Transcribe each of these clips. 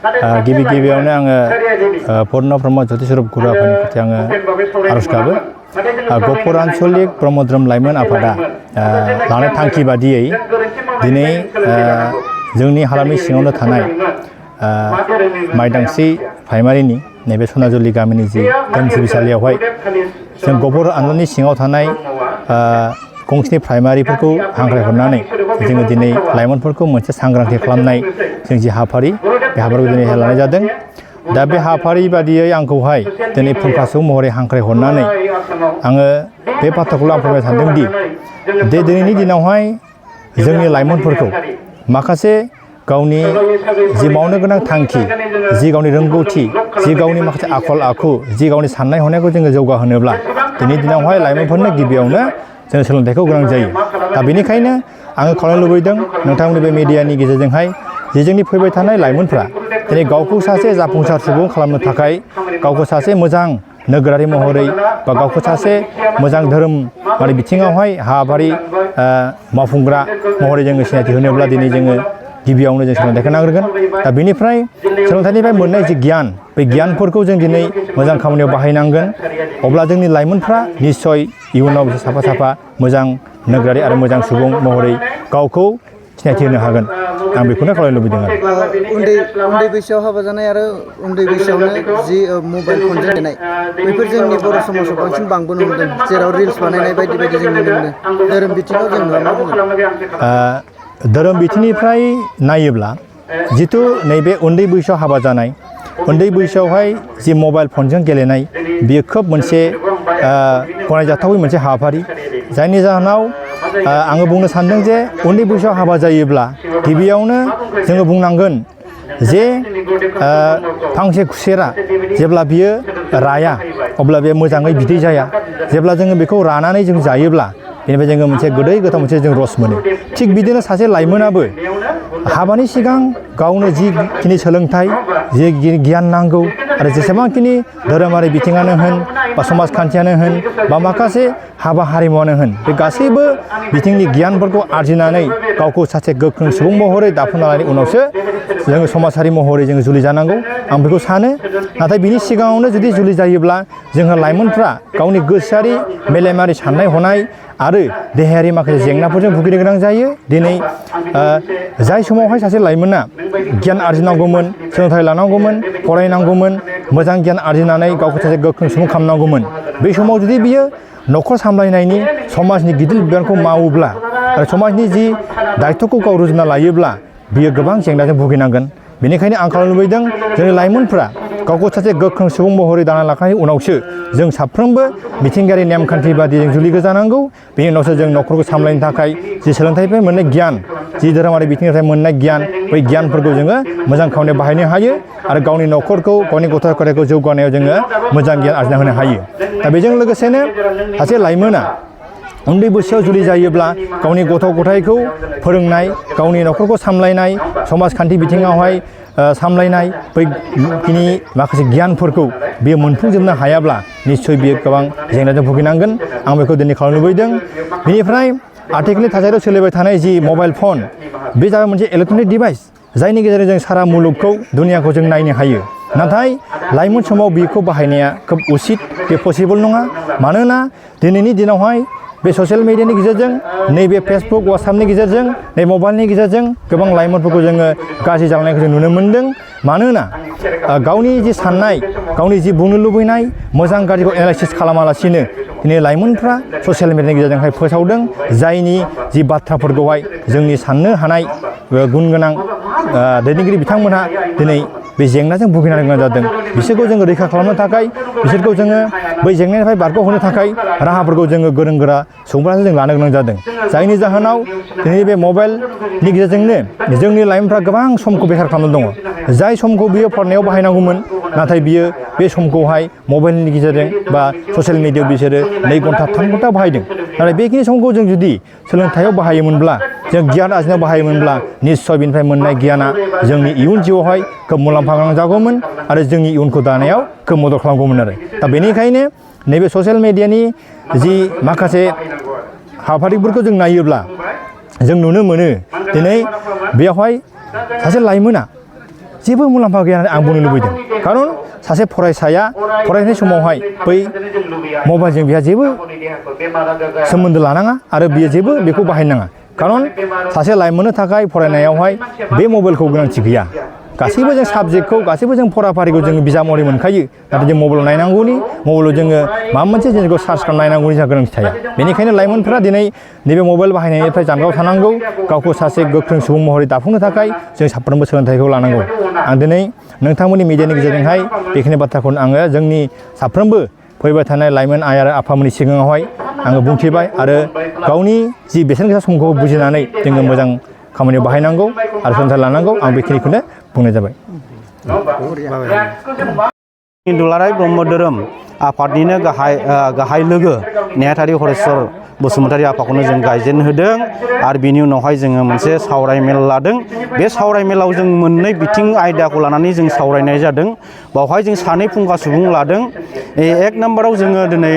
गिबि गिबियावनो आङो पुर्ण ब्रह्म ज्योति स्वरूप गुरु आफानि खाथियाव आङो आरज गाबो गहपुर आन्चलिक ब्रह्म धोरोम लाइमोन आफादा लानाय थांखि बादियै दिनै जोंनि हालामनि सिङावनो थानाय माइदांस्रि प्राइमारिनि नैबे सनाजुलि गामिनि जि धोरोम सिबिसालियावहाय जों गहपुर आन्चलनि सिङाव थानाय गंस्नि प्राइमारिफोरखौ हांख्रायहरनानै जोङो दिनै लाइमोनफोरखौ मोनसे सांग्रांथि खालामनाय जों जि हाबाफारि बे हाबाफारिखौ दिनै लानाय जादों। दा बे हाबाफारि बादियै आंखौहाय दिनै फुंखा सुबुं महरै हांख्रायहरनानै आङो बे बाथ्राखौल' आं फोरमायनो सानदोंदि दिनैनि दिनावहाय जोंनि लाइमोनफोरखौ माखासे गावनि जि मावनो गोनां थांखि जि गावनि रोंगौथि जि गावनि माखासे आखल आखु जि गावनि साननाय हनायखौ जोङो जौगाहोनोब्ला दिनैनि दिनावहाय लाइमोनफोरनो गिबियावनो जों सोलोंथाइखौ गोनां जायो। दा बेनिखायनो आङो खावलायनो लुबैदों नोंथांमोननि बे मिडियानि गेजेरजोंहाय जे जोंनि फैबाय थानाय लाइमोनफ्रा दिनै गावखौ सासे जाफुंसार सुबुं खालामनो थाखाय गावखौ सासे मोजां नोगोरारि महरै बा गावखौ सासे मोजां धोरोमारि बिथिङावहाय हाबाफारि मावफुंग्रा महरै जोङो सिनायथि होनोब्ला दिनै जोङो गिबियावनो जों सोलोंथाइखौ नांग्रोगोन। दा बेनिफ्राय सोलोंथाइनिफ्राय मोननाय जि गियान बे गियानफोरखौ जों दिनै मोजां खामानियाव बाहायनांगोन। अब्ला जोंनि लाइमोनफ्रा निस्सय इयुनाव साफा साफा मोजां नोगोरारि आरो मोजां सुबुं महरै गावखौ सिनायथि होनो हागोन। आं बेखौनो खावलायनो लुबैदों आरो उन्दै बैसोआव हाबा जानाय आरो उन्दै बैसोआवनो जि मबाइल फनजों गेलेनाय बेफोर जोंनि बर' समाजाव बांसिन बांबोनो हमदों, जेराव रिल्स बानायनाय बायदि बायदि जों नुनो मोनो। धोरोम बिथिङाव जों मा बुंगोन? धोरोम बिथिंनिफ्राय नायोब्ला जिथु नैबे उन्दै बैसोआव हाबा जानाय उन्दै बैसोआवहाय जि मबाइल फनजों गेलेनाय बेयो खोब मोनसे गनायजाथावै मोनसे हाबाफारि, जायनि जाहोनाव आङो बुंनो सानदों जे उन्दै बैसोआव हाबा जायोब्ला गिबियावनो जोङो बुंनांगोन जे फांसे खुसेरा जेब्ला बियो राया अब्ला बे मोजाङै बिदै जाया। जेब्ला जोङो बेखौ रानानै जों जायोब्ला बेनिफ्राय जोङो मोनसे गोदै गोथाव मोनसे जों रस मोनो। थिग बिदिनो सासे लाइमोनाबो हाबानि सिगां गावनो जिखिनि सोलोंथाइ जि गियान नांगौ आरो जेसेबांखिनि धोरोमारि बिथिङानो होन बा समाजखान्थियानो होन बा माखासे हाबा हारिमुआनो होन बे गासैबो बिथिंनि गियानफोरखौ आरजिनानै गावखौ सासे गोख्रों सुबुं महरै दाफुंना लानायनि उनावसो जोङो समाजारि महरै जोङो जुलि जानांगौ आं बेखौ सानो। नाथाय बिनि सिगाङावनो जुदि जुलि जायोब्ला जोंहा लाइमोनफ्रा गावनि गोसोआरि मेलेमारि साननाय हनाय आरो देहायारि माखासे जेंनाफोरजों भुगिनो गोनां जायो। दिनै जाय समावहाय सासे लाइमोना गियान आरजिनांगौमोन, सोलोंथाइ लानांगौमोन, फरायनांगौमोन, मोजां गियान आरजिनानै गावखौ सासे गोख्रों सुबुं खालामनांगौमोन, बै समाव जुदि बियो न'खर सामलायनायनि समाजनि गिदिर बिबानखौ मावोब्ला आरो समाजनि जि दायथ'खौ गाव रुजुना लायोब्ला बियो गोबां जेंनाजों भुगिनांगोन। बेनिखायनो आं खालामनो लुबैदों जोंनि लाइमोनफ्रा गावखौ सासे गोख्रों सुबुं महरै दाना लाखांनायनि उनावसो जों साफ्रोमबो मिथिंगायारि नेमखान्थि बादि जों जुलिखौ जानांगौ। बेनि उनावसो जों न'खरखौ सामलायनो थाखाय जि सोलोंथाइनिफ्राय मोननाय गियान, जि धोरोमारि बिथिंनिफ्राय मोननाय गियान, बै गियानफोरखौ जोङो मोजां खामानियाव बाहायनो हायो आरो गावनि न'खरखौ गावनि गथ' गथायखौ जौगानायाव जोङो मोजां गियान आरजिना होनो हायो। दा बेजों लोगोसेनो सासे लाइमोना उन्दै बैसोआव जुलि जायोब्ला गावनि गथ' गथायखौ फोरोंनाय, गावनि न'खरखौ सामलायनाय, समाजखान्थि बिथिङावहाय सामलायनाय बैखिनि माखासे गियानफोरखौ बियो मोनफुंजोबनो हायाब्ला निस्सय बियो गोबां जेंनाजों भुगिनांगोन। आं बेखौ दिनै खालामनो लुबैदों। बेनिफ्राय आथिखालनि थासारियाव सोलिबाय थानाय जि मबाइल फन बे जाबाय मोनसे इलेक्ट्रनिक डिभाइस, जायनि गेजेरजों जों सारा मुलुगखौ दुनियाखौ जों नायनो हायो। नाथाय लाइमोन समाव बेखौ बाहायनाया खोब उसित, बे पसिबोल नङा। मानोना दिनैनि दिनावहाय बे ससियेल मिडियानि गेजेरजों नैबे फेसबुक वाट्सएपनि गेजेरजों नै मबाइलनि गेजेरजों गोबां लाइमोनफोरखौ जोङो गाज्रि जालांनायखौ जों नुनो मोन्दों। मानोना गावनि जि साननाय, गावनि जि बुंनो लुबैनाय मोजां गाज्रिखौ एनालाइसिस खालामालासिनो दिनै लाइमोनफ्रा ससियेल मिडियानि गेजेरजोंहाय फोसावदों, जायनि जि बाथ्राफोरखौहाय जोंनि साननो हानाय गुन गोनां दैदेनगिरि बिथांमोनहा दिनै बे जेंनाजों भुगिनांनो गोनां जादों। बिसोरखौ जोङो रैखा खालामनो थाखाय, बिसोरखौ जोङो बै जेंनानिफ्राय बारग'होनो थाखाय राहाफोरखौ जोङो गोरों गोरा सुबुंफ्रासो जों लानो गोनां जादों। जायनि जाहोनाव दिनै बे मबाइलनि गेजेरजोंनो जोंनि लाइमोनफ्रा गोबां समखौ बेखार खालामना दङ। जाय समखौ बियो फरायनायाव बाहायनांगौमोन, नाथाय बियो बे समखौहाय मबाइलनि गेजेरजों बा ससियेल मिडियायाव बिसोरो 2 घन्टा 3 घन्टा बाहायदों। नाथाय बेखिनि समखौ जों जुदि सोलोंथाइयाव बाहायोमोनब्ला, जों गियान आरजिनायाव बाहायोमोनब्ला निस्सय बेनिफ्राय मोननाय गियाना जोंनि इयुन जिउआवहाय खोब मुलाम्फा गोनां जागौमोन आरो जोंनि इयुनखौ दानायाव खोब मदद खालामगौमोन आरो। दा बेनिखायनो नैबे ससियेल मिडियानि जि माखासे हाबाफारिफोरखौ जों नायोब्ला जों नुनो मोनो दिनै बेयावहाय सासे लाइमोना जेबो मुलाम्फा गैया होननानै आं बुंनो लुबैदों खारन सासे फरायसाया फरायनाय समावहाय बै मबाइलजों बिहा जेबो सोमोन्दो लानाङा आरो बियो जेबो बेखौ बाहायनाङा खारन सासे लाइमोननो थाखाय फरायनायावहाय बे मबाइलखौ गोनांथि गैया गासैबो जों साबजेक्टखौ गासैबो जों फराफारिखौ जोङो बिजाब महरै मोनखायो नाथाय जों मबाइलाव नायनांगौनि मबाइलाव जोङो माबा मोनसे जिनिसखौ सार्च खालामना नायनांगौनि जोंहा गोनांथि थाया बेनिखायनो लाइमोनफोरा दिनै नैबे मबाइल बाहायनायनिफ्राय जानगाराव थानांगौ गावखौ सासे गोख्रों सुबुं महरै दाफुंनो थाखाय जों साफ्रोमबो सोलोंथाइखौ लानांगौ आं दिनै नोंथांमोननि मिडियानि गेजेरजोंहाय बेखिनि बाथ्राखौ आङो जोंनि साफ्रोमबो फैबाय थानाय लाइमोन आइ आरो आफामोननि सिगाङावहाय आङो बुंथिबाय आरो गावनि जि बेसेन गोसा समखौ बुजिनानै जोङो मोजां खामानियाव बाहायनांगौ आरो सोलोंथाइ लानांगौ आं बेखिनिखौनो बुंनाय जाबाय दुलाराय ब्रह्म धोरोम आफादनिनो गाहाय लोगो नेहाथारि हरेस्वर बसुमतारी आफाखौनो जों गायजेन होदों आरो बिनि उनावहाय जोङो मोनसे सावरायमेल लादों बे सावरायमेलाव जों मोननै बिथिं आयदाखौ लानानै जों सावरायनाय जादों बावहाय जों सानै फुंखा सुबुं लादों एक नाम्बाराव जोङो दिनै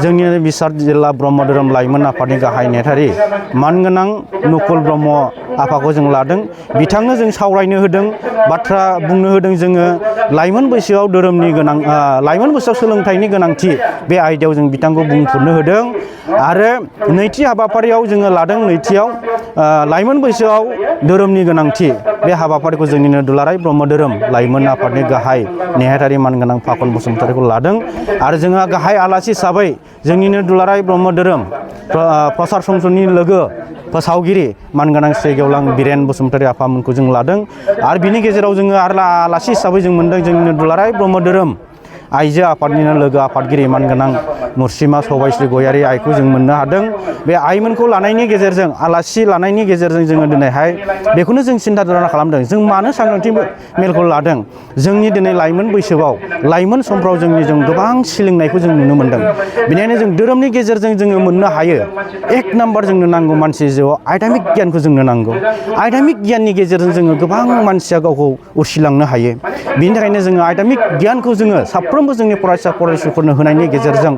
जोंनि बिसार जिल्ला ब्रह्म धोरोम लाइमोन आफादनि गाहाय नेहाथारि मानगोनां नुकुल ब्रह्म आफाखौ जों लादों बिथांनो जों सावरायनो होदों बाथ्रा बुंनो होदों जोङो लाइमोन बैसोआव धोरोमनि गोनां लाइमोन बैसोआव सोलोंथाइनि गोनांथि बे आयदायाव जों बिथांखौ बुंफोरनो होदों आरो नैथि हाबाफारियाव जोङो लादों नैथियाव लाइमोन बैसोआव धोरोमनि गोनांथि बे हाबाफारिखौ जोंनिनो दुलाराय ब्रह्म धोरोम लाइमोन आफादनि गाहाय नेहाथारि मानगोनां फाखन बसुमतारीखौ लादों आरो जोंहा गाहाय आलासि हिसाबै जोंनिनो दुलाराय ब्रह्म धोरोम प्रसार संसदनि लोगो फोसावगिरि मानगोनां श्री गेवलां बिरेन बसुमतारी आफामोनखौ जों लादों आरो बिनि गेजेराव जोङो आरो आलासि हिसाबै जों मोनदों जोंनिनो दुलाराय ब्रह्म धोरोम आइजो आफादनिनो लोगो आफादगिरि मानगोनां मुरसिमा सबायश्री गयारी आइखौ जों मोननो हादों बे आइमोनखौ लानायनि गेजेरजों आलासि लानायनि गेजेरजों जोङो दिनैहाय बेखौनो जों सिन्था धारना खालामदों जों मानो सांग्रांथि मेलखौ लादों जोंनि दिनै लाइमोन बैसोआव लाइमोन समफ्राव जों गोबां सिलिंनायखौ जों नुनो मोनदों बेनिखायनो जों धोरोमनि गेजेरजों जोङो मोननो हायो एक नाम्बार जोंनो नांगौ मानसि जिउआव आयदामिक गियानखौ जोंनो नांगौ आयदामिक गियाननि गेजेरजों जोङो गोबां मानसिया गावखौ उरसिलांनो हायो बिनि थाखायनो जोङो आयदामिक गियानखौ जोङो साफ्रोमबो जोंनि फरायसा फरायसुलिफोरनो होनायनि गेजेरजों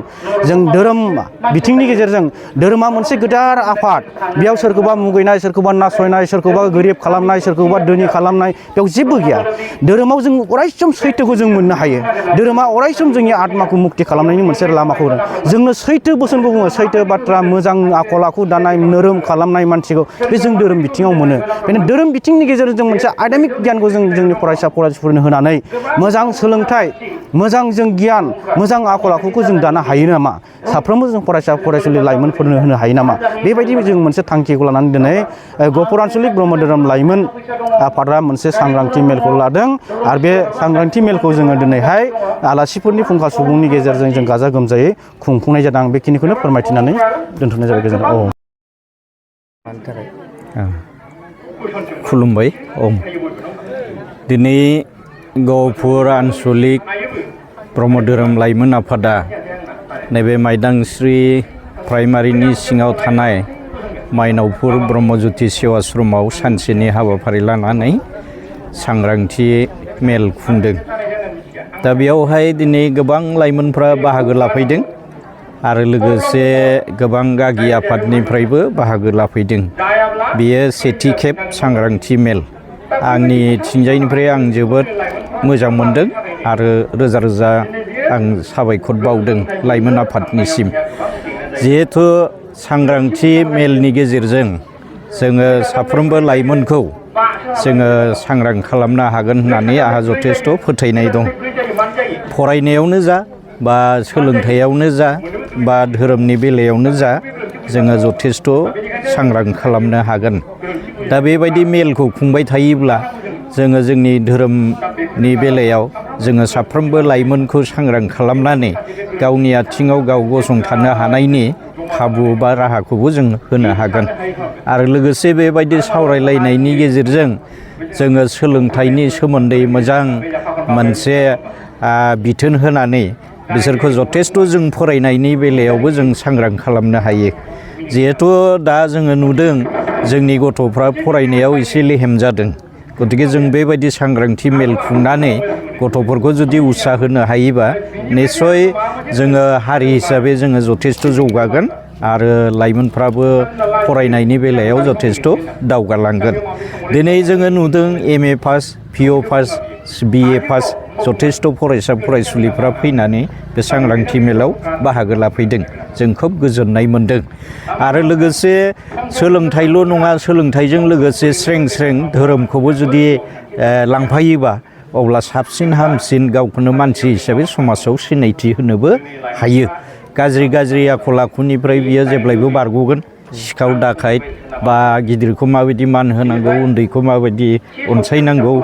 जों धोरोम बिथिंनि गेजेरजों धोरोमा मोनसे गोदार आफाद बेयाव सोरखौबा मुगैनाय सोरखौबा नासयनाय सोरखौबा गोरिब खालामनाय सोरखौबा धोनि खालामनाय बेयाव जेबो गैया धोरोमाव जों अरायसम सैथोखौ जों मोननो हायो धोरोमा अरायसम जोंनि आत्माखौ मुक्ति खालामनायनि मोनसे लामाखौ जोंनो सैथो बोसोनखौ बुङो सैथो बाथ्रा मोजां आखल आखु दानाय नोरोम खालामनाय मानसिखौ बे जों धोरोम बिथिङाव मोनो बेनो धोरोम बिथिंनि गेजेरजों जों मोनसे आयदामिक गियानखौ जों जोंनि फरायसा फरायसुलिफोरनो होनानै मोजां सोलोंथाइ मोजां जों गियान मोजां आखल आखुखौ जों दानो हायो नामा साफ्रोमबो जों फरायसा फरायसुलि लाइमोनफोरनो होनो हायो नामा बेबायदि जों मोनसे थांखिखौ लानानै दिनै गहपुर आन्चलिक ब्रह्म धोरोम लाइमोन आफादा मोनसे सांग्रांथि मेलखौ लादों आरो बे सांग्रांथि मेलखौ जोङो दिनैहाय आलासिफोरनि फुंखा सुबुंनि गेजेरजों जों गाजा गोमजायै खुंफुंनाय जादों आं बेखिनिखौनो फोरमायथिनानै दोनथ'नाय जाबाय गोजोनथों खुलुमबाय दिनै गहपुर आन्चलिक ब्रह्म धोरोम लाइमोन आफादा नैबे माइदांस्रि प्राइमारिनि सिङाव थानाय माइनावपुर ब्रह्मज्योति सेवाश्रमाव सानसेनि हाबाफारि लानानै सांग्रांथि मेल खुंदों दा बेयावहाय दिनै गोबां लाइमोनफ्रा बाहागो लाफैदों आरो लोगोसे गोबां गागि आफादनिफ्रायबो बाहागो लाफैदों बेयो सेथि खेब सांग्रांथि मेल आंनि थिंजायनिफ्राय आं जोबोद मोजां मोनदों आरो रोजा रोजा आं साबायखर बावदों लाइमोन आफादनिसिम जिहेथु सांग्रांथि मेलनि गेजेरजों जोङो साफ्रोमबो लाइमोनखौ जोङो सांग्रां खालामनो हागोन होननानै आंहा जथेस्थ' फोथायनाय दं फरायनायावनो जा बा सोलोंथायावनो जा बा धोरोमनि बेलायावनो जा जोङो जथेस्थ' सांग्रां खालामनो हागोन दा बेबायदि मेलखौ खुंबाय थायोब्ला जोङो जोंनि धोरोमनि बेलायाव जोङो साफ्रोमबो लाइमोनखौ सांग्रां खालामनानै गावनि आथिङाव गाव गसंथानो हानायनि खाबु बा राहाखौबो जों होनो हागोन आरो लोगोसे बेबायदि सावरायलायनायनि गेजेरजों जोङो सोलोंथाइनि सोमोन्दै मोजां मोनसे बिथोन होनानै बिसोरखौ जथेस्थ' जों फरायनायनि बेलायावबो जों सांग्रां खालामनो हायो जिहेथु दा जोङो नुदों जोंनि गथ'फ्रा फरायनायाव एसे लेहेम जादों गतिके जों बेबायदि सांग्रांथि मेल खुंनानै गथ'फोरखौ जुदि उत्साह होनो हायोबा निस्सय जोङो हारि हिसाबै जोङो जथेस्थ' जौगागोन आरो लाइमोनफ्राबो फरायनायनि बेलायाव जथेस्थ' दावगालांगोन दिनै जोङो नुदों M A pass P A pass BA pass जथेस्थ' फरायसा फरायसुलिफ्रा फैनानै बे सांग्रांथि मेलाव बाहागो लाफैदों जों खोब गोजोननाय मोनदों आरो लोगोसे सोलोंथाइल' नङा सोलोंथाइजों लोगोसे स्रें स्रें धोरोमखौबो जुदि लांफायोबा अब्ला साबसिन हामसिन गावखौनो मानसि हिसाबै समाजाव सिनायथि होनोबो हायो गाज्रि आखल आखुनिफ्राय बियो जेब्लायबो बारग'गोन सिखाव दाखायत बा गिदिरखौ माबायदि मान होनांगौ उन्दैखौ माबायदि अनसायनांगौ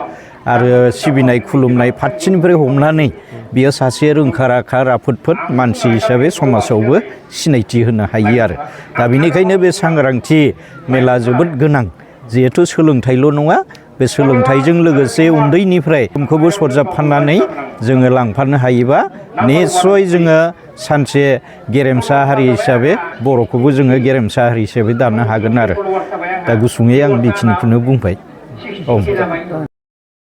आरो सिबिनाय खुलुमनाय फारसेनिफ्राय हमनानै बियो सासे रोंखा राखा राफोद मानसि हिसाबै समाजावबो सिनायथि होनो हायो आरो दा बेनिखायनो बे सांग्रांथि मेला जोबोद गोनां जिहेथु सोलोंथाइल' नङा बे सोलोंथाइजों लोगोसे उन्दैनिफ्राय समखौबो सरजाबफानानै जोङो लांफानो हायोबा निस्सय जोङो सानसे गेरेमसा हारि हिसाबै बर'खौबो जोङो गेरेमसा हारि हिसाबै दानो हागोन आरो दा गुसुङै आं बेखिनिखौनो बुंबाय औ